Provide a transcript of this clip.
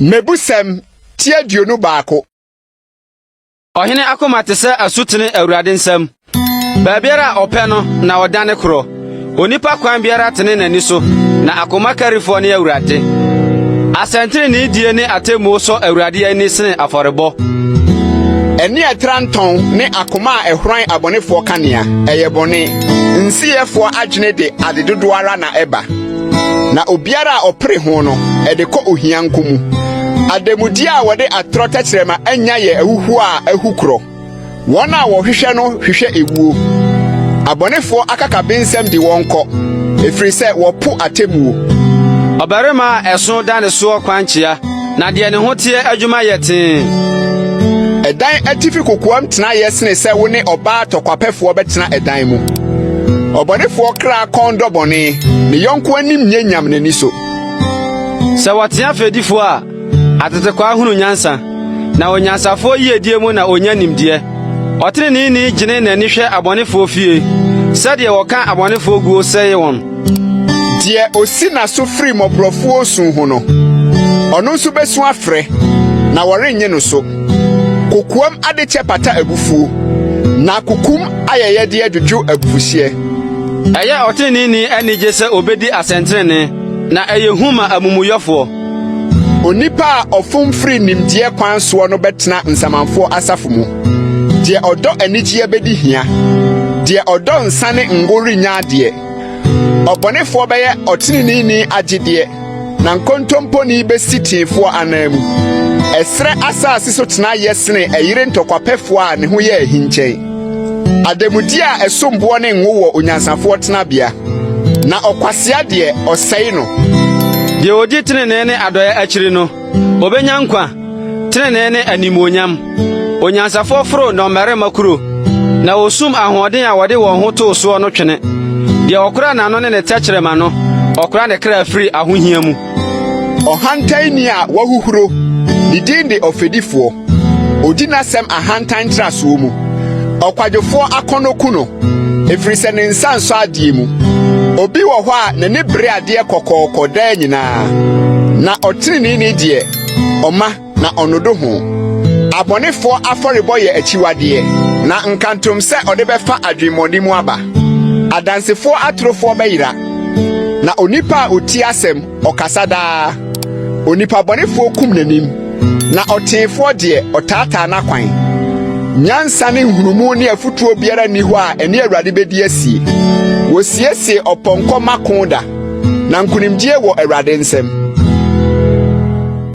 Mmebusɛm ti 21. Ɔhene akoma te sɛ asutene Awurade nsam. Baabiara a ɔpɛ no na ɔdane korɔ. Onipa kwan biara tene n'ani so, na akoma karifoɔ ne Awurade. Asɛntrenee die ne atemmuo sɔ Awurade ani sene afɔrebɔ. Ani a ɛtra ntɔn ne akoma a ɛhoran abɔnefoɔ kanea, ɛyɛ bɔne. Nsiyɛfoɔ adwene de ade dodoɔ ara na ɛba. Na obiara a ɔpere ho no, ɛde kɔ ohia nko mu. Ademudeɛ a wɔde atorɔ tɛkyerɛma anya yɛ ahuhuo a ahu korɔ. Wɔn a wɔhwehwɛ no hwehwɛ ewuo. Abɔnefoɔ akakabensɛm de wɔn kɔ, ɛfiri sɛ wɔpo atemmuo. Ɔbarima a ɛso da ne soɔ kwankyea, na deɛ ne ho teɛ adwuma yɛ tee. Ɛdan atifi kokoam tena yɛ sene sɛ wo ne ɔbaa tɔkwapɛfoɔ bɛtena ɛdan mu. Ɔbɔnefoɔ kra kɔn dɔ bɔne, ne yɔnko anim nyɛ nyam n'ani so. Sɛ wɔtea fɛdifoɔ a, atetekwaa hunu nyansa, na onyansafoɔ yiedie mu na ɔnya nimdeɛ. Ɔteneneeni gyene n'ani hwɛ abɔnefoɔ fie, sɛdeɛ wɔka abɔnefoɔ guo sɛe wɔn. Deɛ osi n'aso firi mmɔborɔfoɔ su ho no, ɔno nso bɛsu afrɛ, na wɔrennye no so. Kokoam adekyɛ pata abufuo, na kokom ayɛyɛdeɛ dwodwo abufuhyeɛ. Ɛyɛ ɔteneneeni anigye sɛ obedi asɛntrenee, na ɛyɛ hu ma amumuyɔfoɔ. Onipa a ɔfom firi nimdeɛ kwan soɔ no bɛtena nsamanfoɔ asafo mu. Deɛ ɔdɔ anigyeɛ bɛdi hia, deɛ ɔdɔ nsa ne ngo rennya adeɛ. Ɔbɔnefoɔ bɛyɛ ɔteneneeni agyedeɛ, na nkontomponi bɛsi teefoɔ ananmu. Ɛserɛ asase so tena yɛ sene ɛyere ntɔkwapɛfoɔ a ne ho yɛ ahi nkyɛn. Ademudeɛ a ɛsom boɔ ne ngo wɔ onyansafoɔ tenabea, na ɔkwasea deɛ, ɔsɛe no. Deɛ ɔdi tenenee ne adɔeɛ akyiri no, Obenya nkwa, trenee ne animuonyam. Onyansafoɔ foro nnɔmmarima kuro, na osum ahoɔden a wɔde wɔn ho too soɔ no twene. Deɛ ɔkora n'ano ne ne tɛkyerɛma no, ɔkora ne kra firi ahohia mu. Ɔhantanni a wahuhuro, ne din de ɔfɛdifoɔ. Odi n'asɛm ahantan ntrasoɔ mu. Ɔkwadwofoɔ akɔnnɔ ku no, ɛfiri sɛ ne nsa nsɔ adeɛ mu. Obi wɔ hɔ a n'ani bere adeɛ kɔkɔɔkɔ daa nyinaa, na ɔteneneeni deɛ, ɔma na ɔnnodo ho. Abɔnefoɔ afɔrebɔ yɛ akyiwadeɛ, na nkantom sɛ ɔde bɛfa adwemmɔne mu aba. Adansefoɔ atorofoɔ bɛyera, na onipa a ɔtie asɛm, Ɔkasa daa. Onipa bɔnefoɔ kum n'anim, na ɔteefoɔ deɛ, ɔtaataa n'akwan. Nyansa ne nhunumu ne afotuo biara nni hɔ a ɛne Awurade bɛdi asie. Wɔsiesie ɔpɔnkɔ ma ko da, na nkonimdie wɔ Awurade nsam.